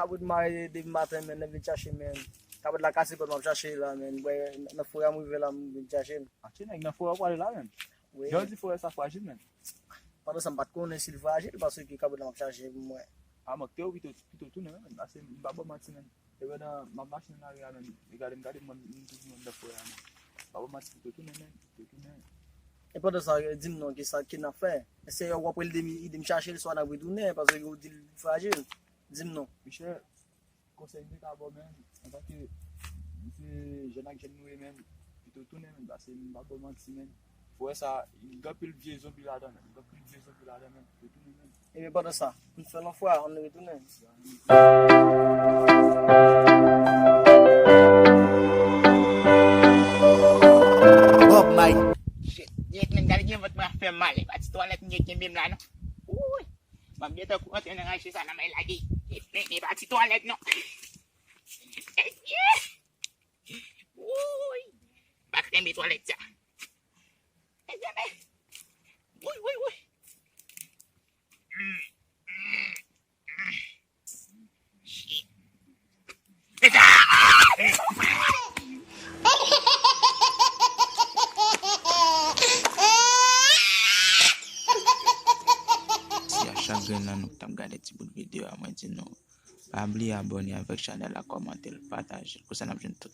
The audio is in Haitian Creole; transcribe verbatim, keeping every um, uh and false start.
Kapot mare depi maten, men, nèg vin chache, men. Kapot la kase kòd m ap chache la, men. Bwè, nan forè a m rive la, m vin chache l. Atche nèg nan forè w prale la, men. Wi. Jan w di forè sa frajil, men. Pandan sa, m pa t konnen si l frajil, paske kapot la m ap chache pou m wè. A, mwen, te ou pito, pito tounen, men, paske m pa ba w manti, men. E pandan m ap mache nan lari a, men, e gade m, gade m, mwen, m toujou anndan forè a, men. M pa ba w manti, pito tounen, men, pito tounen. E pandan sa, di m non, ki sa, ki n ap fè? Èske w ap rele de m, ede m chache l, swa n ap retounen, paske ou di l frajil? Di m non. Michel, konsèy m te ka ba w, men, antanke se jèn ak jèn nou ye, men, pito tounen, men, paske m pa ba w manti, men. Forè sa, gen anpil vye zonbi ladan, men. Gen anpil vye zonbi ladan, men. Pito tounen, men. Ebyen, pandan sa, pou n fè lanfwa, ann retounen. Bob Marley. Shit, nèg, men, gade gen vant mwen ap fè m mal. E pa ti twalèt m gen kenbe m la, non. Wouy. Ban m gentan kou antre nan raje sa la, m al lage. E, men, men pa ti twalèt, non. Wouy. M pa t renmen twalèt sa. Egzanmen. Wouy, wouy, wouy. Shit. Si a chak grenn nan nou ki t ap gade ti bout videyo a, mwen di nou, pa bliye abòne avèk chanèl la, kòmante l, pataje l. Konsa n ap jwenn tout